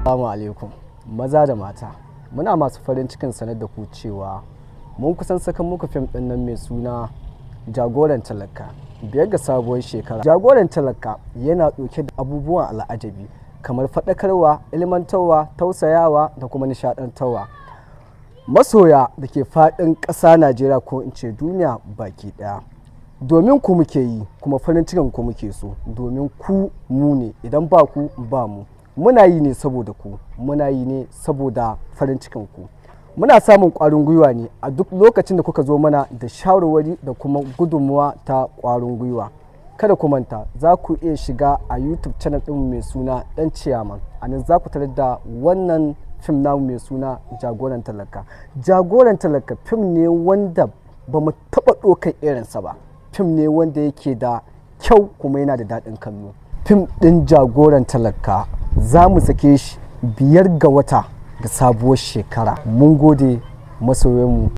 Assalamu alaikum, maza da mata. Muna masu farin cikin sanar da ku cewa mun kusan saka muku fim ɗin nan mai suna Jagoran Talaka 5 ga sabuwar shekara. Jagoran Talaka yana ɗauke da abubuwan al'ajabi kamar faɗakarwa, ilmantarwa, tausayawa da kuma nishaɗantarwa. Masoya da ke faɗin ƙasa Najeriya, ko in ce duniya baki ɗaya. Domin ku muke yi, kuma farin cikin ku muke so, domin ku mu ne, idan ba ku ba mu. Muna yi ne saboda ku, muna yi ne saboda farin cikin ku. Muna samun ƙwarin gwiwa ne a duk lokacin da kuka zo mana da shawarwari da kuma gudunmuwa ta ƙwarin gwiwa. Kada ku manta, za ku iya shiga a YouTube channel ɗin mai suna Dan Ciyaman. A nan za ku tarar da wannan fim namu mai suna Jagoran Talaka. Jagoran Talaka fim ne wanda ba mu taɓa ɗaukar irinsa ba. Fim ne wanda yake da kyau kuma yana da daɗin kallo. Fim ɗin Jagoran Talaka za mu sake shi 5 ga wata ga sabuwar shekara. Mun gode, masoyanmu.